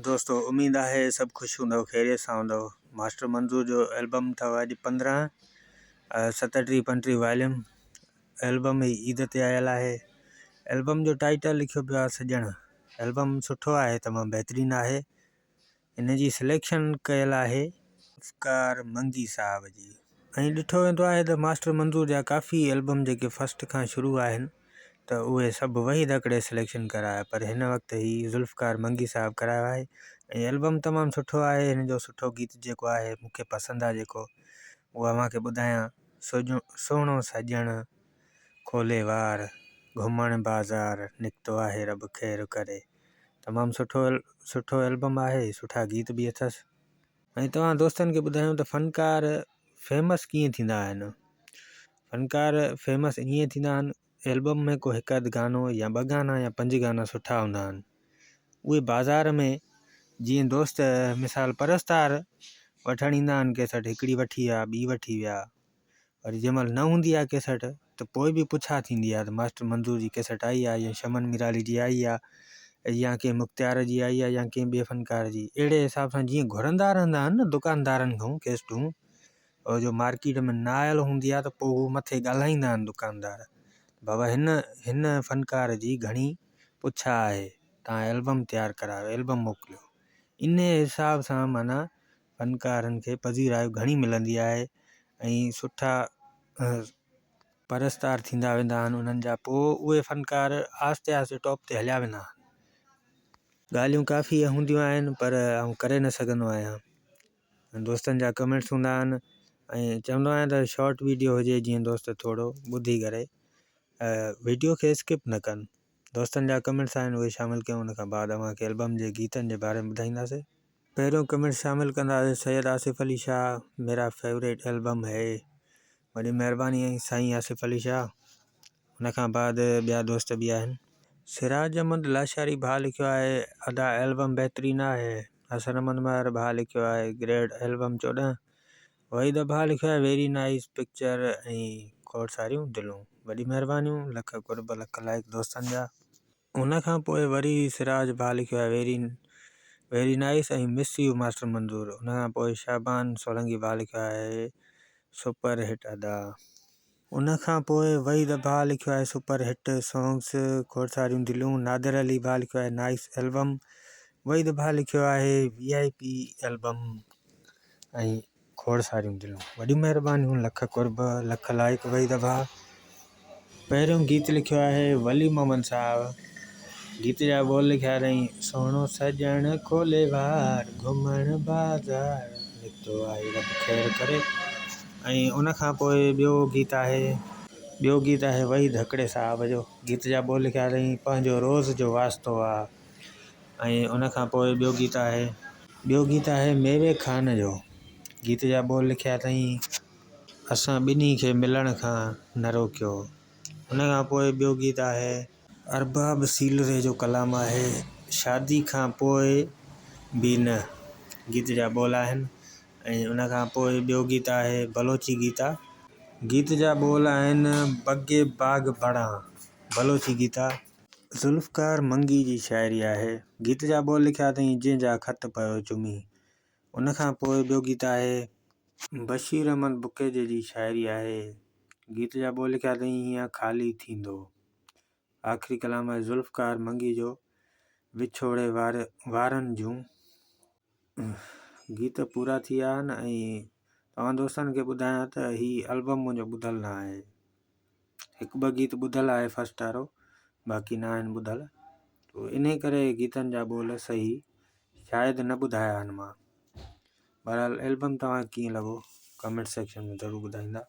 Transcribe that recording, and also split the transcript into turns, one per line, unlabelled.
دوستو اميد آهي سڀ خوش هوندؤ خيريت سان هوندؤ ماسٽر منظور جو البم اٿو اڄ 15 ستٽيهه 35 واليوم البم هي عيد تي آيل آهي البم جو ٽائيٽل لکيو پيو آهي سڄڻ البم سٺو آهي تمام بهترين آهي ان جي سليڪشن ڪيل آهي ذوالفقار منگي صاحب جي. ۽ ڏٺو ويندو آهي ته ماسٽر منظور جا ڪافي البم جيڪي فرسٽ کان شروع آهن ته اهي سڀ وحيد هڪڙي سليڪشن ڪرايا پر هن وقت هي ذوالفقار منگي صاحب ڪرايو آهي ۽ البم تمام سٺو آهي هن جو سٺو گيت جيڪو آهي مون کي پسند آهي جيڪو اهو اوهان کي ٻڌايان سهڻو سڄڻ کولي وار گهمڻ بازار نڪتو آهي رب خير ڪري. تمام سٺو سٺو البم آهي سٺا گيت به اٿس. ۽ توهان دوستن کي ٻڌايون ته فنڪار فيمس ڪيئن ٿيندا آهن فنڪار فيمس ائين ٿيندا آهن البم ۾ ڪو هڪ اڌ گانو يا ٻه گانا يا پنج گانا سٺا هوندا آهن اهي بازار ۾ جيئن دوست مثال پرستار وٺڻ ايندا آهن ڪيسٽ هڪڙي وٺي ويا ٻي وٺي ويا وري جنهن مهل نه هوندي آهي ڪيسٽ ته پوء به پڇا ٿيندي آهي ته ماسٽر منظور جي ڪيسٽ آئي آهي يا شمن ميرالي جي آئي آهي يا ڪنهن مختيار جي آئي آهي يا ڪنهن ٻئي فنڪار جي اهڙي حساب سان جيئن گهرندا رهندا آهن نه دڪاندارن کان ڪيسٽون اور جو مارڪيٽ ۾ نه آيل هوندي آهي ته پوء هو مٿي ڳالهائيندا آهن دڪاندار بابا هن هن فنڪار جي گهڻي پڇا آهي تان البم تيار ڪرايو البم موڪليو انهي حساب سان معنيٰ فنڪارن کي پذيرائي گهڻي ملندي آهي ۽ سٺا پرستار ٿيندا ويندا آهن انهن جا پوء اهي فنڪار آهستي آهستي ٽاپ تي هليا ويندا آهن. ڳالهيون ڪافي هونديون آهن پر آئون ڪري نه سگهندو آهيان دوستن جا ڪمينٽس هوندا آهن ۽ چوندو آهيان ته شارٽ ويڊيو هجي جيئن دوست ٿورو ٻڌي ڪري ويڊيو کي اسڪپ نه ڪن دوستن جا ڪمينٽس آهن اهي شامل ڪيون ان کان بعد اوهان کي البم جي گيتن جي باري ۾ ٻڌائينداسين. پهريون ڪمينٽ شامل ڪنداسين سيد آصف علي شاهه ميرا فيوريٽ البم هي وڏي مهرباني سائين آصف علي شاهه ان کان بعد ٻيا دوست به آهن. سراج احمد لاشاري ڀاء لکيو آهي ادا البم بهترين آهي حسن احمد مهر ڀاء لکيو آهي گريٽ البم 14 وحيد ڀاء لکيو آهي ويري نائيس پڪچر ۽ کوڙ ساريون دلون وڏي مهربانيون لک قرب لک لائق دوستن جا. ان کان پوء وري سراج ڀاء لکيو آهي very very nice ۽ miss you master Manzoor ان کان پوء شعبان سولنگي ڀاء لکيو آهي سپر هٽ ادا. ان کان پوء وحيد ڀاء لکيو آهي سپر هٽ سانگس کوڙ ساريون دليون نادر علي ڀاء لکيو آهي نائيس البم وحيد ڀاء لکيو آهي وي آء پي البم ۽ کوڙ ساريون دليون. وڏيون مهربانيون لک قرب لک لائق وحيد ڀاء. پهريون گيت لکيو آهي ولي محمد صاحب گيت جا ٻول لکيا اٿائين سهڻو سڄڻ کولي وار گهمڻ بازار نڪتو آهي رب خير ڪري ۽ ان کان پوء ٻيو گيت آهي ٻيو گيت آهي وحيد هڪڙي صاحب جو گيت جا ٻول لکيا اٿائين پنهنجو روز جو واسطو آ ۽ ان کان پوء ٻيو گيت آهي. ٻيو گيت آهي ميوي خان جو. گيت جا ٻول لکيا اٿائين. اسان ٻنهي کي ملڻ کان نه روڪيو. ان کان پوء ٻيو گيت آهي. ارباب سيلري جو ڪلام آهي. شادي کان پوء به نه. گيت جا ٻول آهن ۽ ان کان پوء ٻيو گيت آهي بلوچي گيت آ. گيت جا ٻول آهن بگي باغ بڙان بلوچي گيت آ. ذوالفقار منگي جي شاعري آهي. گيت جا ٻول لکيا اٿائين جنهن جا خط پيو چمي. ان کان پوء ٻيو گيت آهي. بشير احمد بڪيجي جي شاعري آهي. گيت جا ٻول لکيا اٿائين هينئن خالي ٿيندو. آخري ڪلام آهي ذوالفقار منگي جو وڇوڙي وارن جون. گيت پورا ٿي ويا آهن ۽ توهان دوستن کي ٻڌايان ته هي البم منهنجو ٻڌل نه آهي. هڪ ٻه گيت ٻڌل آهي فرسٽ وارو باقي نه آهن ٻڌل تو انهي ڪري گيتن جا ٻول صحيح شايد نه ٻڌايا آهن مان بهرحال البم توهان کي ڪيئن لڳو ڪمينٽ سيڪشن ۾ ضرور ٻڌائيندا.